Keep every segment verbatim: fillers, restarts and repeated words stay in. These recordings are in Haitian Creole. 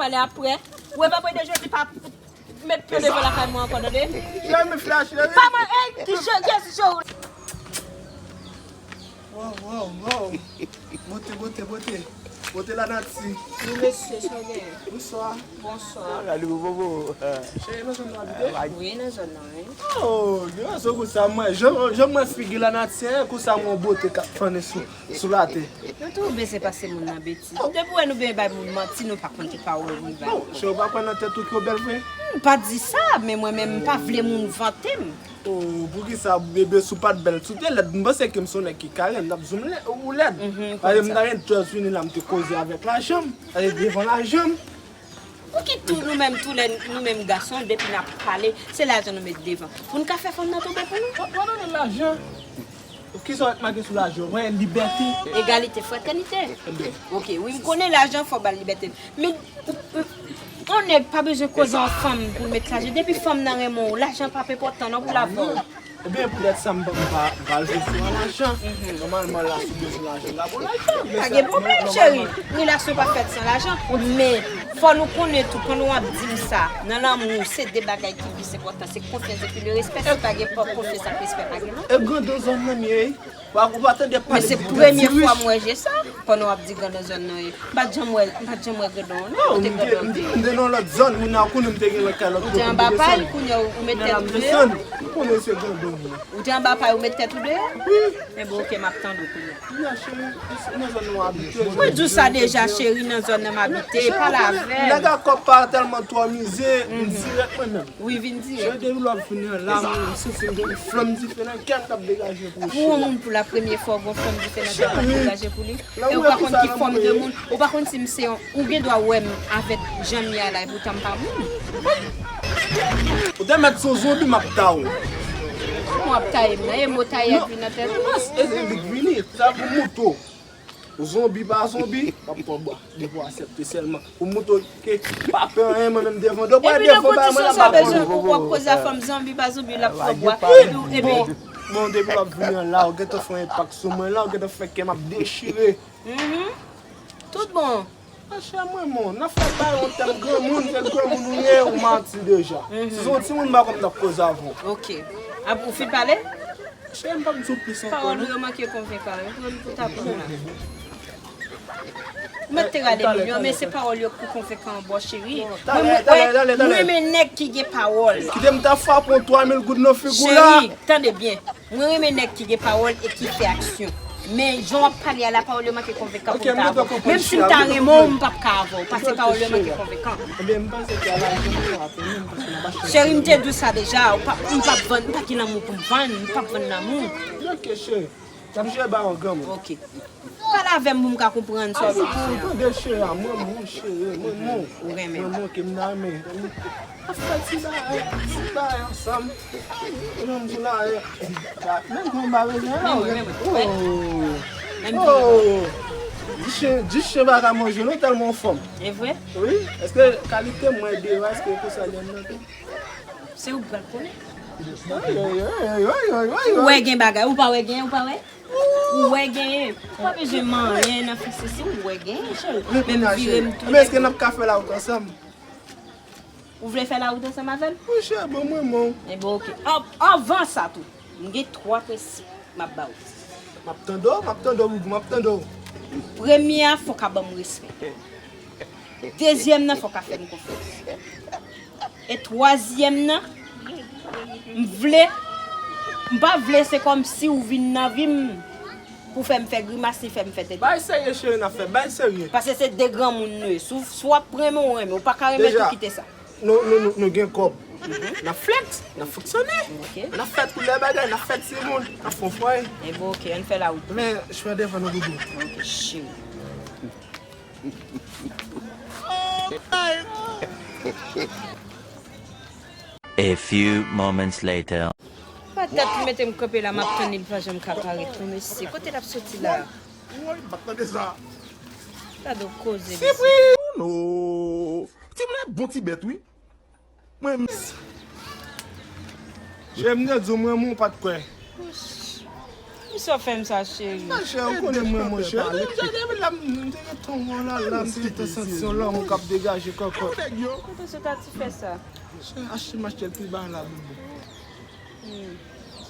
Pale apre. Ou epa prete jodi pa met pye devan lakay mwen ankò, tande? Cheri, m flash, cheri. Pa mwen, ey, ki je, yes, je. Wow, wow, wow. Bote, bote, bote. Bote lanati. Wi, mesye, sa w genyen? Bonswa. Bonswa. Gade pou bobo. Cheri, nan zòn nou abite? Wi, nan zòn nan, wi. Oh, gen rezon konsa, mwen. Jan, jan mwen figi lanati, konsa mwen bote k ap fane sou, sou latè. Nou toujou bezwen pase moun nan betiz. Depi w wè nou bezwen bay moun manti, nou pa konn ki pawòl moun bay. Bon, cheri, ou pa kwè nan tèt ou ke w bèl vre? M pa di sa, men mwen menm, m pa vle moun vante m. Oh, poukisa, bebe, si w pa t bèl, si w te lèd, m panse ke m se yon nèg ki ka renmen, m t ap di w m lè-, ou lèd. Mhm, paske m ta renmen just vini la, m te koze avèk lajan m, e devan lajan m. Ou ki tou nou menm, tou lè nou menm gason, depi n ap pale, se lajan nou met devan. Pou n ka fè fanm nan tonbe pou nou. Pa, pa nan lajan. Kisa w ap make sou lajan? Mwen, libète. Egalite, fratènite. Ebyen. Ok, wi, m konnen lajan fò ba l libète. Men, ou, ou, yon nèg pa bezwen koze yon fanm pou l met lajan. Depi fanm nan renmen w, lajan p ap enpòtan non pou l avè w. Ebyen, poutèt sa, m pa, m pa, m pa al jwe sou lajan. Nòmalman, la, si w bezwen lajan, m ka ba w lajan. Pa gen pwoblèm, cheri. Relasyon pa fèt san lajan. Men, fò nou konnen tou, pandan w ap di m sa, nan lanmou, se de bagay ki plis enpòtan. Se konfyans epi le respè. Si pa gen konfyans ak respè, pa gen non. E grandon zòn nan m ye, wi. Ou pa tande pale de, de ti rich. Men se premye fwa m wè je sa, pandan w ap di grandon zòn nan ye. M pa t janm wè, m pa t janm wè grandon, non. Non, kote m te, grandon m te, m te nan lòt zòn, moun nan konnen m te gen lòt kay, lòt kote m te desann. Ou te anba pay, kounye a ou met tèt ou deyò? Wi. Ou te anba pay, ou met tèt ou deyò? Wi. Enben, ok, m ap tande w kounye a. Kounye a, cheri, nan zòn nou abite. Mwen di w sa deja, cheri, nan zòn nan m abite, pale avè m. Nèg a kòb pa tèlman twò mize, m dirèk mwen menm. Wi, vin dirèk. Cheri, depi lè w ap vini an la, mwen santi m gen yon flanm dife nan kè m k ap degaje pou ou, cheri. Pou yon moun pou la premye fwa, w gen yon flanm dife nan kè w k ap degaje pou li. E ou pa konn ki fòm de moun, ou pa konn si m se yon, ou gen dwa wè m avèk jan m ye a la, epoutan m pa moun. Ou te mèt se yon zonbi m ap ta w. Kòman w ap taye m nan? E mo taye a k vin nan tèt ou? Non, e, e li k vini, sa pou mouto. Zonbi pa zonbi, m ap pran bwa. Depi w aksepte sèlman. Pou mouto ke pa pè anyen, mwen menm devan do, bwa devan ba mwen la pa pran. Epi nan kondisyon sa bezwen pou w ap koze a fanm zonbi pa zonbi, l ap pran bwa. Epi, epi. Bon, bon, depi w ap vini an la, ou gentan fè yon enpak sou mwen la, ou gentan fè kè m ap dechire. Mhm. Tout bon. Monchè, mwen, bon, n ap fè bay yon tèm granmoun, se granmoun ou ye, ou manti deja. Mhm. Si se yon timoun, m pa konn m t ap koze avè w. Ok. Ap ou fin pale? Cheri, m p ap di w plis ankò, non. Pawòl ou yo manke konvenkan, yo pran pou ta pran la. Ou mèt te rale milyon, men se pawòl yo k pi konvenkan an bò, cheri. Mwen, mwen, mwen renmen nèg ki gen pawòl. Kite m ta frape yon twa mil goud nan figi w la. Cheri, tande byen. Mwen renmen nèg ki gen pawòl e ki fè aksyon. Men jan w ap pale a la, pawòl yo manke konvenkan pou m ta avè w. Menm si m ta renmen w, m p ap ka avè w, paske pawòl yo manke konvenkan. Ebyen, m panse ke a la, jan m te raple nou, m panse n ap achte. Cheri, m te di w sa deja, ou pa, m p ap vann, m pa gen lanmou pou m vann, m p ap vann lanmou. Ok, cheri. N ap jere ba yon granmoun. Ok. Pale avè m pou m ka konprann sa w ap di a. Tande cheri a, mwen, mwen cheri, mwen, mwen. Ou renmen. Mwen, mwen ke m nan men. N ap fè ti bagay, ti bagay ansanm. Ou nan di la, eh, menm jan m pa bezwen la, ou gen, oh. Di chen, di chen pa ka manje non, tèlman w fòm. E vre? Wi, èske kalite mwen deyò, èske konsa li anndan tou? Se ou k pral konnen. Ou wè gen bagay, ou pa wè gen, ou pa wè? Ou wè genyen. Ou pa bezwen manyen nan fikse si ou wè genyen, cheri. Men m vire m tounen. Men èske n ap ka fè lawout ansanm? Ou vle fè lawout ansanm avè m? Monchè, bon, mwen, bon. Enben, ok. An-, anvan sa tou, m gen twa prensip m ap ba w. M ap tande w, m ap tande w, Boubou, m ap tande w. Premye a, fò w ka ban m respè. Dezyèm nan, fò w ka fè m konfyans. E twazyèm nan, m vle, m pa vle se kòmsi ou vin nan vi m pou fè m fè grimas ni fè m fè tete. Bay serye, cheri, n ap fè, bay serye. Paske se de granmoun nou ye. Si w, si w ap renmen, ou renmen. Ou pa ka renmen tou kite sa. Nou, nou, nou, nou gen kòb. N ap flex, n ap fonksyone. Ok. N ap fè tout lè bagay, n ap fè timoun, n ap fè fwaye. Enben, ok, ann fè lawout. Men, chwa devan nou, Boubou. Ok, cheri. A few moments later. Patat ki mete m kanpe la, m ap tann li, li pa janm ka parèt non, mesye. Kote l ap soti la? Woy, m pa t tande sa. Gade yon koze, mesye. Sipri! Oh no! Timoun nan bon ti bèt, wi. Mwen menm. Cheri, m te di w, mwen, mwen, ou pa t kwè. Ou Sa w fè m sa, cheri? Monchè, ou konnen mwen, monchè. Depi la, m te gen ton wè la, la, m te gen tan santi yon lanmou k ap degaje kòkòt. Kote se ta ti fè sa? Achte match l pi ba la, boubou. Hmm.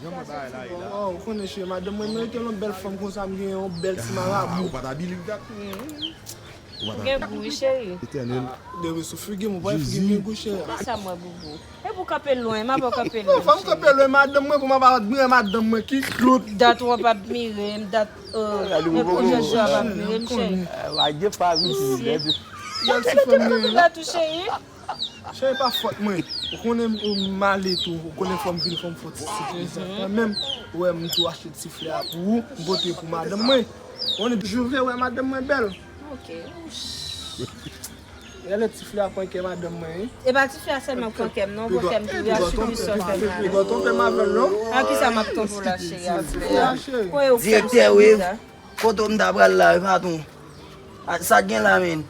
Jan mwen bagay la ye la. Oh, ou konnen, cheri, madanm mwen merite yon bèl fanm konsa, m gen yon bèl ti marabou. Ou pa ta believe that? Ou gen gou, wi, cheri. Etènèl. Depi sou figi m, ou pa figi m gen gou, cheri. Kisa m wè, boubou? E pou kanpe lwen, m ap kanpe lwen. Fò m kanpe lwen madanm mwen, pou m ap admire madanm mwen ki klout. Dat w ap admire m, dat, euh, e pou jan w ap admire m, cheri. Mesye. Bèl ti fanm mwen. Cheri, pa fòt mwen. Ou konnen m ale tou, ou konnen fò m vin fò m fè ti sipriz kanmenm. Ou wè m tou achte ti flè a pou ou, m pote pou madanm mwen. Ou konnen toujou vle wè madanm mwen bèl. Ok. Rele ti flè a pran kè madanm mwen, wi. E pa ti flè a sèlman pran kè m, non, pran kè m tou, wi, a sou plis sòs fè mal. Pigò tonbe m avè l, non. A kisa m ap tonbe w la, cheri, a flè a? Direktè, wi. Kote w m ta pral la, wi, patwon? A, sa k gen la, menn?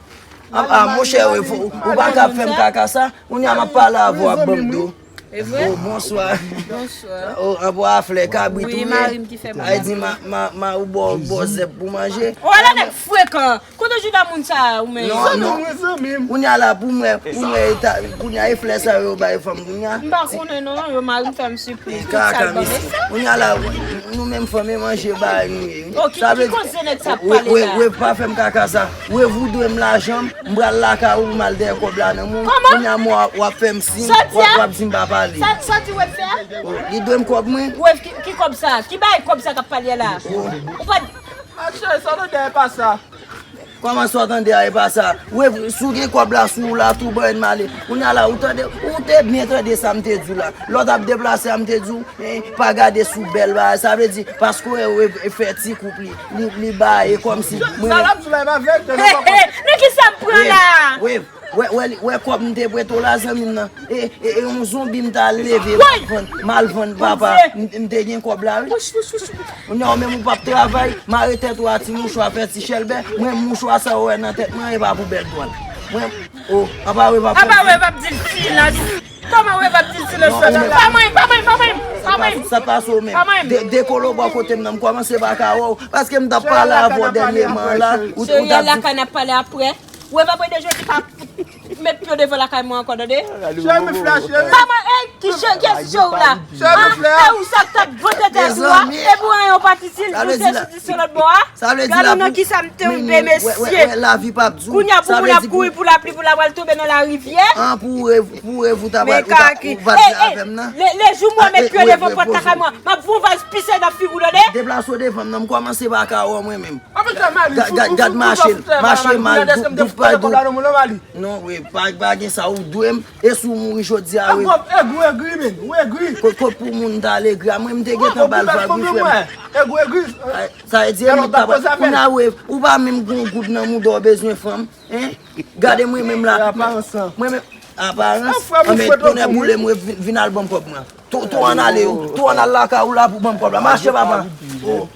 A, a, monchè, wi, fò, ou pa ka fè m kaka sa. Kounye a m ap pale avè w ap ban m do. E vre? Oh, bonswa. Bonswa. Oh, anpwa a flè kabrit ou ye. Wi, mari m ki fè m. Ay di ma, ma, ma ou bò, bò zèb pou manje. Oh, ala nèg frekan. Kote jouda moun sa a ou menm? Non, non. Zanmi mwen, zanmi m. Kounye a la, pou mwen, pou mwen, eta, kounye a e flè sa yo bay fanm kounye a. M pa konnen non, yo mari m fè m sipriz. Tout sa l ban m, e sa? Kounye a la, nou menm fanm e manje bay nou ye. Oh, ki, ki koze nèg sa ap pale la? Wè, wè, pa fè m kaka sa. Wè, ou dwe m lajan m. M pral lakay ou, m al dèyè kòb la nan men w. Kòman? Kounye a mwen w ap fè m siy, w ap, w ap di m pa pale. Sa, sa di Web fè a? Oh, li dwe m kòb mwen. Web, ki, ki kòb sa? Ki bagay kòb sa k ap pale la? Oh. Ou pa. Atchè, sa w tande a e pa sa. Kòman sa w tande a e pa sa? Web, si w gen kòb la sou ou la, tou ban m ale. Kounye a la, ou tande, ou te byen tande sa m te di w la. Lè w t ap deplase a, m te di w, eh, pa gade sou bèl bagay. Sa vle di, paske w, w, w fè ti koup li. Li, li ba, e kòmsi mwen. Sa l ap di la, e pa verite, non, papa. Men kisa m pran la? Wè, wè, wè, wè kòb m te prete w la, zanmi m nan. E, e, e yon zonbi m t al leve, m al vann, m al vann, papa. M, m te gen kòb la, wi. Kounye a, ou menm ou p ap travay, mare tèt ou a ti mouchwa, fè ti chèlbè. Mwen, mouchwa sa ou wè nan tèt mwen, e pa pou bèl dwal. Mwen, oh, apa wè, papa. Apa wè, pap di l silans. Kòman wè, pap di l silans? Pa mwen, pa mwen, pa mwen, pa mwen. Sa pase ou menm. De, de kolo bò kote m nan, m kòmanse pa ka wè w. Paske m t ap pale avè w dènyèman la. Ou, ou t ap di lakay n ap pale apre. Wè, pa prede jodi, pa met pye w devan lakay mwen ankò, tande? Cheri, men flè, cheri. Pa mwen, ey, ki cheri, kiyès ki cheri w la? Cheri, men flè. E ou sa k t ap vote tèt ou a? Epi w anyen w pa t itil, ou te soti sou lòt bò a? Sa vle di la pou nan kisa m tonbe, mesye. Wè, wè, lavi p ap di w. Kounye a pou moun ap kouri pou lapli, pou l ap al tonbe nan larivyè. An, pou rev, pou rev ou ta pral, ou ta, ou pa t vle avè m nan. Le, le jou mwen met pye devan pòt lakay mwen, m ap voye vaz pise nan figi w, tande? Deplase w devan m nan, m kòmanse pa ka wè w mwen menm. Gad, gad, gad mache l, mache mal, dout, dout pa dout. Non, wi, pa, pa gen sa, ou dwe m, e si w mouri jodi a, wi. Egri, egri, men, ou egri. Kot, kot pou moun ta al egri a, mwen m te gentan ba l vag, wi, frè m. Egri, egri. Sa vle di, e nou ta pral, kounye a, wi, ou pa menm gon goud nan mouda w bezwen fanm, en? Gade mwen menm la. Aparans lan. Mwen menm, aparans. An, men, tonnè boule m, wi, vin, vin al ban m kòb mwen. Tou, tou ann ale, wi. Tou ann al lakay ou la pou ban m kòb la. Mache, papa. Oh.